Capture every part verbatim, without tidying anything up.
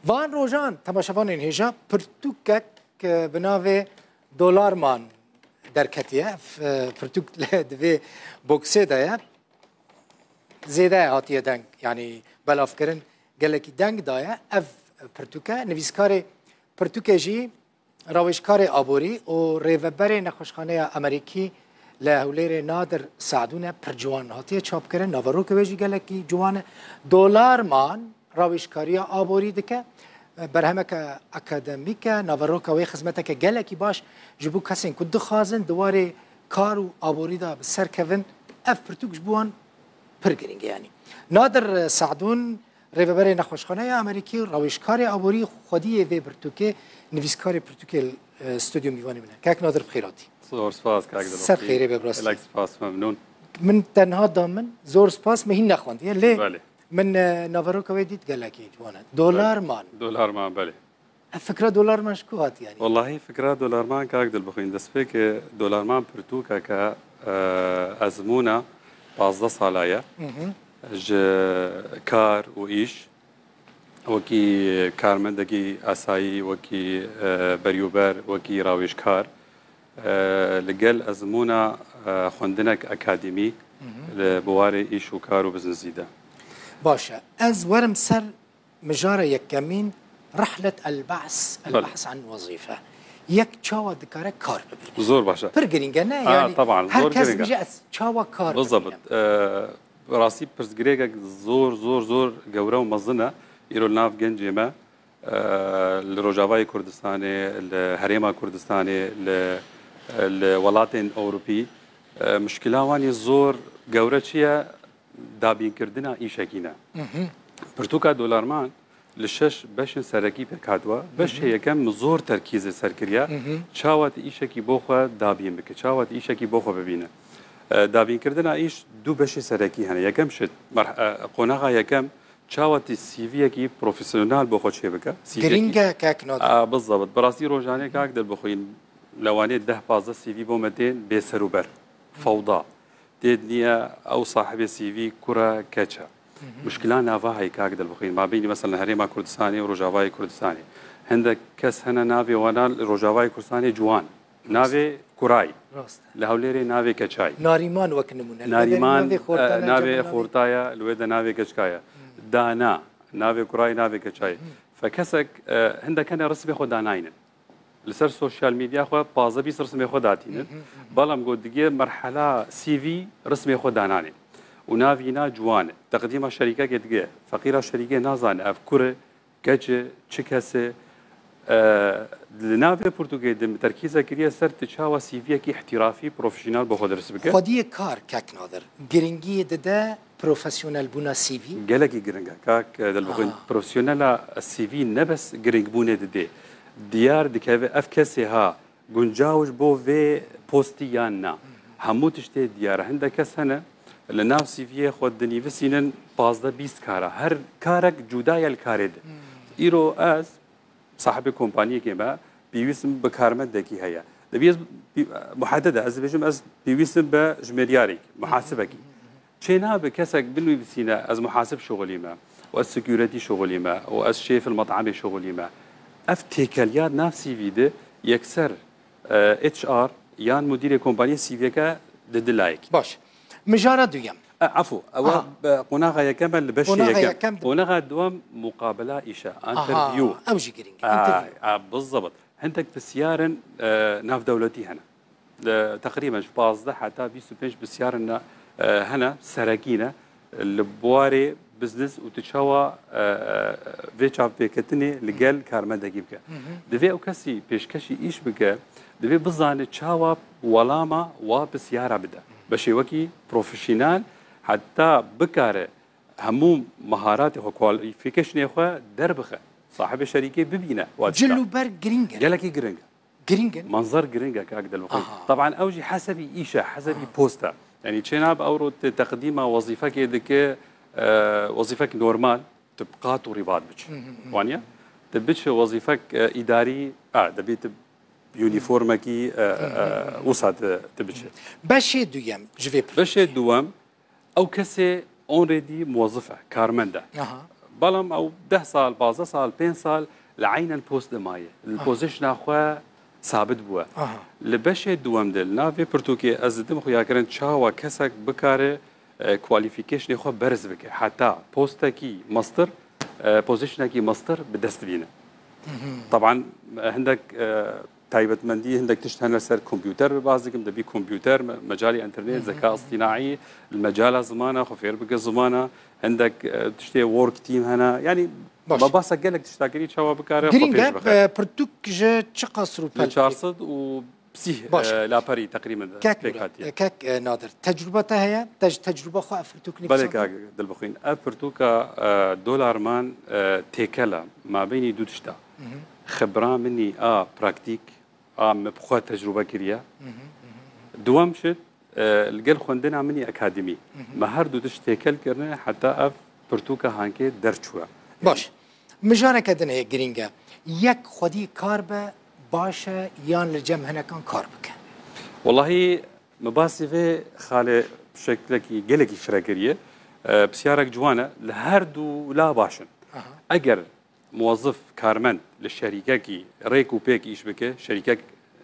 Van rojan temaşevanên hêja pirtûkek, e, bi navê Dolarman derketiye. Ev, e, pirtûk li di vê boksê de ye. Zêde hatiye deng, yanî belavkirin gelekî deng daye. Ev pirtûke, nivîskarê pirtûkê jî rawêjkarê aborî û rêveberê Nexweşxaneya Amerîkî li Hewlêrê Nadir Sadûn e, pir ciwan hatiye çapkirin. Naverokê wê jî gelekî ciwan e. Dolarman rawêjkariya aborî dike. Berhemeke akademîk e, naveroka wê xizmeteke gelekî baş ji bo kesên ku dixwazin di warê kar û aborî de bi ser kevin. Ev pirtûk ji bo wan pir girîng e, yanî. Nadir Sadûn, rêveberê Nexweşxaneya Amerîkî, rawêjkarê aborî, xwediyê vê pirtûkê, nivîskarê pirtûkê, e, stûdyo mîvanê min e. Kak Nadir, bi xêr hatî. Zor spas, kak Dilxwîn. Ser xêrê be, bi rastî. Gelek spas, memnûn. Min tenha da min, zor spas, min hîn nexwendiye. Lê Belê. min, e, naveroka wê dît, gelekî ciwan e. Dolarman. Dolarman, belê. Ev fikra Dolarman ji ku hat, yanî? Wellahî, fikra Dolarman, kak Dilbixwîn, destpêkê Dolarman pirtûkeke, e, ezmûna pazdeh sala ye. Hı hı. Ji kar û îş, wekî karmendekî asayî, wekî, e, berîûber, wekî rawêjkar, e, li gel ezmûna, e, xwendinek akademî Hı hı. li biwarê îş û kar û biznizî de. Baş e. Ez werim ser mijara yekemîn, rihlet el-bahs, Belê. el-bahs an wezîfe. Yek çawa dikare kar bibîne? Zor baş e. Pir girîng e, ne? Ha, Yani taban, her zor kes girîng e. dibêje, "Ez çawa kar Bizabit. bibînim?" E, rastî pirsgirêkek zor, zor, zor gewre û mezin e. Îro li nav gencê me, e, li Rojavayê Kurdistanê, li Herêma Kurdistanê, li, li welatên Ewropî, e, muşkila wan yê zor gewre çi ye? Dabînkirina îşekî ne. Mhm. Pirtûka Dolarman li şeş beşên serekî pêk hatiwe. Beşê Mhm. yekem min zor terkîzê ser kiriye. Mhm. Çawa tu îşekî bo xwe dabîn bike, çawa tu îşekî bo xwe bibîne. E, dabînkirina îş du beşê serekî hene. Yekem şit, merh-, e, qonaxa yekem, çawa tu C V'yekî profesyonel bo xwe çêbike. C V'yekî Girîng e, kak Nadir. A, bizabit. Bi rastî rojanê kak Dilbixwîn, lewanê deh pazdeh C V bo me tên bêserûber. Fewda. Tê niye ew sahibê C V kura keç e. Hı hı. Muşkila nava heye kak Dilbixwîn. Mabênî mesela Herêma Kurdistanê û Rojavayê Kurdistanê. Hindek kes hene navê wana li Rojavayê Kurdistanê ciwan. Navê kuray. Rast e. Li Hewlêrê navê keçay. Narîman wek nimûne. Narîman, Navê xorta e, ne, navê navê xorta ye, li wê de navê keçika ye. Hmm. Dana, navê kuray, navê keçay. Hmm. Fe kesek, e, hindek hene rismê xwe danaynin. Li ser sosyal medya xwe pazdeh bîst rismê xwe datînin. Mhm, mhm. Belam got digê merhela C V rismê xwe dananê. Û navîna ciwan e. Teqdîma şerîkekê digê. Feqîra şerîkê nazane ev kur e, keç e, çi kes e. E, li navê pirtûkê de min terkîze kiriye ser tu çawa C V'yekî îhtîrafî, profesyonel bo xwe dirist bike. Xwediyê kar, kek Nadir, giringiyê dide profesyonelbûna C V? Gelekî giring e, kak Dilbixwîn. Aha. Profesyonela C V ne bes giringbûnê didê. Diyar dikeve ev kesê ha guncaw ji bo vê postî yan na. Hemû tiştê diyar e. Hindek kes hene li nav C V'yê xwe dinivîsînin pazdeh bîst kara. Her karek cuda ye li karê de. Hmm. Îro ez sahibê kompaniyekê me, pêwîstim bi karmendekî heye. Dibî ez pî-, muhedede, ez dibêjim ez pêwîstim bi jimêriyarek, muhasibekî. Çênabe kesek binivîsîne ez muhasib şixulî me, û ez security şixulî me, û ez şêf el metamê şixulî me. Ev têkeliya nav C V de yekser, e, H R yan mudîrê kompaniyê C V'yeke didi layekî. Baş. Mijara duyem. E, efû, ewa Aha. be-, qonaxa yekem e li beşê Qonaxa yekem. yekem di- Qonaxa duwem muqabela îşe, Aha, interview. ew jî girîng e, A, interview. a, bizabit. Hindek pisyarin, e, navdewletî hene. E, teqrîben ji pazdeh heta bîst û pênc pisyarin ne, e, hene, serekî ne. Li buwarê biznes û tu çawa, e, e, vê çavpêketinê li gel karmendekî bike. Hı hı. Divê ew kesî pêşkêşî îş bike, divê bizane çawa welama wa pisyara bide. Bi şêwekî profesyonel, heta bikare hemû meharatê xwe, qualificationê xwe derbixe. Sahibê şerîkê bibîne. Wa Cil dişka. û ber giring e. Gelekî giring e. Giring in? Manzer giring e, kak Dilbixwîn. Aha. Taban ew jî hesebî îş e, hesebî Aha. post e. Yanî çênabe ewro te teqdîma wezîfekê dike, e, wezîfek normal, tu bi qat û rîvat biçî. Hı hı hı. Waniye? Tu biçe wezîfek, e, îdarî, e, dibî tu uniformekî, e, Hı hı e, hı hı. wisa tu, tu biçe. Beşê duyem ji vê Beşê duwem, ew kesê already muwezif e, karmend e. Aha. Belam ew deh sal, pazdeh sal, pênc sal li eynen post de maye. Li pozîsyona xwe sabit bûye. Aha. Li beşê duwem de, li nav vê pirtûkê ez didim xuyakirin çawa kesek bikare, e, qualificationê xwe berz bike. Heta postekî mestir, e, pozîsyonekî mestir bi dest bîne. Taban, e, hindek, e, taybetmendî, hindek tişt hene ser kompûter bi baz dikim, debî kompûter, me-, mecalê înternet, zeka îstînaî, li mecala zimana, xwe fêr bike zimana, hindek, e, tiştê work team hene. Yanî, Baş. me basa gelek tişta kirî çawa bikare xwe Girîng pêş e, bixe. e, pirtûk ji çiqas rûpel Li çar sed û sî, Baş. e, laperî teqrîben Kek pêk Murat, hatiye. e, kek, e, Nadir. Tecrûba te heye? Te ji tecrûba xwe ev pirtûk Belê nivîsand? kak Dilbixwîn. Ev pirtûka, e, Dolarman, e, têkel e. Mabeynî du tişta. Xibra min î a praktîk, a me bi xwe tecrûbe kiriye. Duwem şit, e, li gel xwendina min î akademî. Me her du tişt têkel kirine, heta ev pirtûka hankê derçûye. Baş. Mijareke din heye girîng e. Yek xwedî kar be, baş e, yan li cem hinekan kar bike? Wellahî, me basî vê xalê bi şeklekî gelekî fire kiriye. E, pisyarek ciwan e. Li her du la baş in. Aha. Eger muwezif, karmend li şerîkekî rêk û pêk îş bike, şerîkek,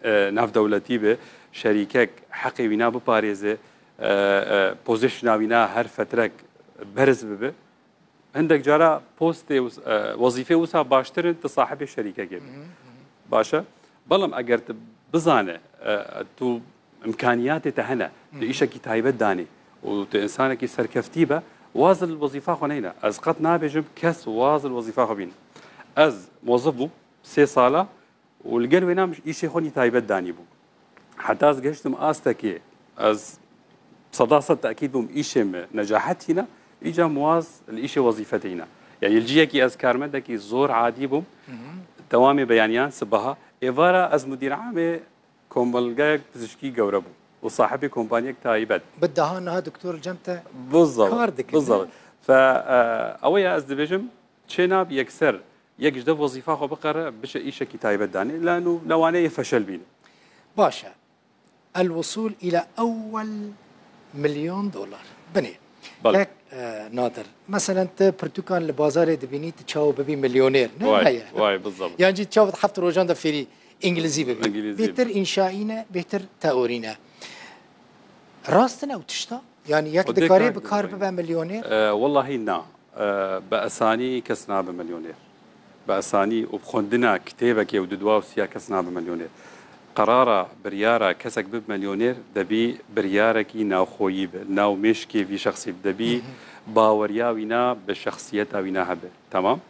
e, navdewletî be, şerîkek heqê wîna biparêze, e, e, pozîsyona wîna her fetrek berz bibe. Hindek cara postê û, e, wezîfê wisa baştir in, tu sahibê şerîkekê be. Baş e? Belam eger tu bizane, e, tu îmkaniyatê te hene, tu îşekî taybet danî û tu însanekî serkeftî be, waz li wezîfa xwe neyne. Ez qet nabêjim kes waz li wezîfa xwe bîne. Ez muwezif bûm sê sala û li gel wêna min îşê xwe nî taybet danî bûm. Heta ez gehiştim astekê, ez seda sed tekîd bûm îşê min necahet hîne, îca min waz li îşê wezîfetê hîne. Yanî li ciyekî ez karmendekî zor adî bûm, temamê beyaniyan sibaha. Êvara ez mudîr amê Komelgayek pizişkî gewre bû û sahibê kompaniyek taybet. Bi daha niha doktor cem te Bizzabit, kar dikin, bizzabit. ne? Fe, e, ew ya ez dibêjim, çê nab yekser, yek ji dev wezîfa xwe biqere, biçe îşekî taybet danê. Lano lewanê yê feşel bîne. Baş e. El wusul ila ewwel milyon dolar. Binê. Belê. Kek, e, Nadir. Meselen, tu pirtûkan li bazarê dibînî, tu çawa bibî milyoner, ne? Way, Heye. way, bizzabit. Yan jî çawa heft rojan de fêrî îngilîzî bibî. Îngilîzî Bêhtir bibî. înşaî ne, bêhtir teorî ne. Rast in ew tişta? Yani yek O dê dikarê kar bi kar dibî. bibe milyoner? E, wellahî na. E, bi esanî kes nabe milyoner. Bi esanî û bi xwendina kitêbekê û du dua û siya kes nabe milyoner. Qerara, biryara kesek bibe milyoner, debî biryarekî navxweyî be, nav mêşkê vî şexsî be, debî Hı hı. baweriya wîna bi şexsiyeta wîna hebe. Temam.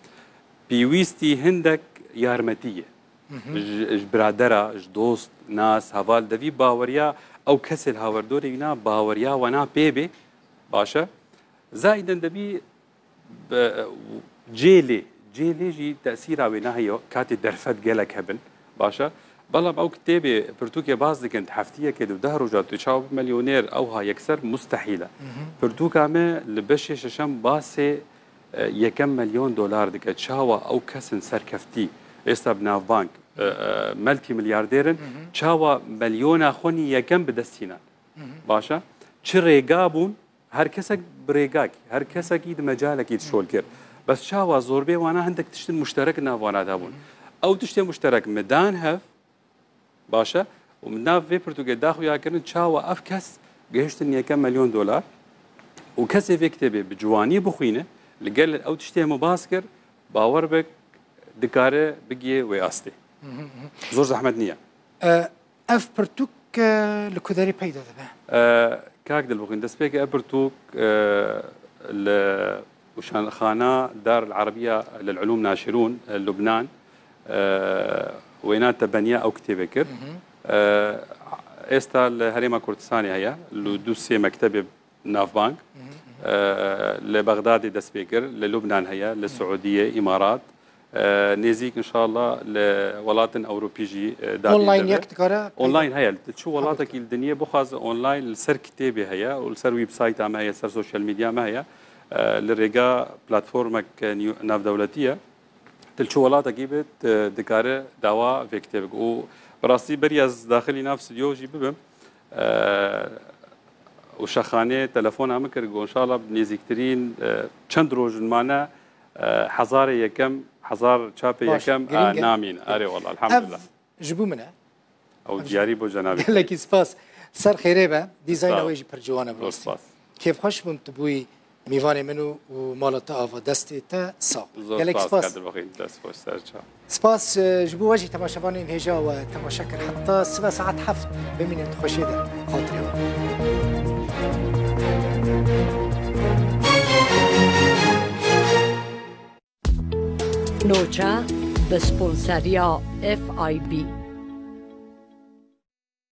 Pêwîstî hindek yarmetî ye. Hı hı. Ji, ji biradera, ji dost, nas, heval, devî baweriya ew kesê li hawerdorê wîna baweriya wana pê bê. Baş e. Zayiden debî Be-, cêlê, cêlê jî tesîra wê naheye, katê derfet gelek hebin. Baş e. Belam ew kitêbê pirtûkê baz dikin, heftiyekê de deh roja tu çawa bi milyoner, ewha yekser mustehîl e. Hı hı. Pirtûka me li beşê şeşem basê, e, yekem milyon dolar dike. Çawa ew kesin serkeftî, êsta bi navbank, e, e, multimilyarder in, Hı hı. çawa milyona xwe nî yekem bi dest hînan? Hı hı. Baş e. Çi rêga bûn, Her kesek bi rêgakî, her kesekî di mecalekî de şol kir. Bes çawa zorbê wana hindek tiştin muşterek nav wana de bûn. Ew tiştê muşterek me dan hev, baş e, û min nav vê pirtûkê da xuya kirin çawa ev kes gihiştin yekem milyon dolar û kesê vê kitêbê bi ciwanî bixwîne, li gel ew tiştê min baz kir, bawer bik dikare bigiyê wê astê. Hı hı hı. Zor zehmet niye. E, Ev pirtûk, e, li ku derê peyda dibe? E, kak Dilbixwîn, destpêkê ev pirtûk, e, li Uşanxana Dar el Arabiya lil Ulûm Naşirûn, e, Lubnan, e, wêna tebeniya ew kitêbê kir. Hı hı. E, êsta li Herêma Kurdistanê heye, li du sê mektebê navbank. Hı hı, hı hı. E, li Bexdadê dest pê kir, li Lubnan heye, li Hı. Siûdiyê, Îmarat. E, nêzîk, înşallah, li welatên Ewropî jî, e, dadîn Online dibe. yek dikare peyda Online heye. Li çi Qebûl welatekî kir. li dinyê bixwaze online li ser kitêbê heye û li ser websayta me heye, ser sosyal medya me heye. E, li rêga platformek, e, niyo-, navdewletî ye. Til çi welatekî bit, e, dikare dawa vê kitêbik. Û bi rastî berî ez daxilî nav stûdyo jî bibim, e, û şexanê telefona min kir, got, "Înşallah bi nêzîktirîn, e, çend roj in mane, E, hezarê yekem, hezar çapê Baş, yekem, giring e, e. Namîn. Erê wala, elhamdulillah. Ev ji bo min e. Ew diyarî bo cenabê. Gelekî spas. Ser xêrê be. Dîzayna wê jî pir ciwan e bi rastî. Zor spas. Kêfxweş bûm tu bûyî mîvanê min û, û mala te ava. Destê te sax be. Gelekî spas. Zor spas Kadir Baxî, dest xweş, ser çav. Spas, e, ji bo we jî temaşevanên hêja we temaşe kir. Heta sibe saet heft bimînin di xweşiyê de. Xatirê we. Noça bi sponseriya F I B.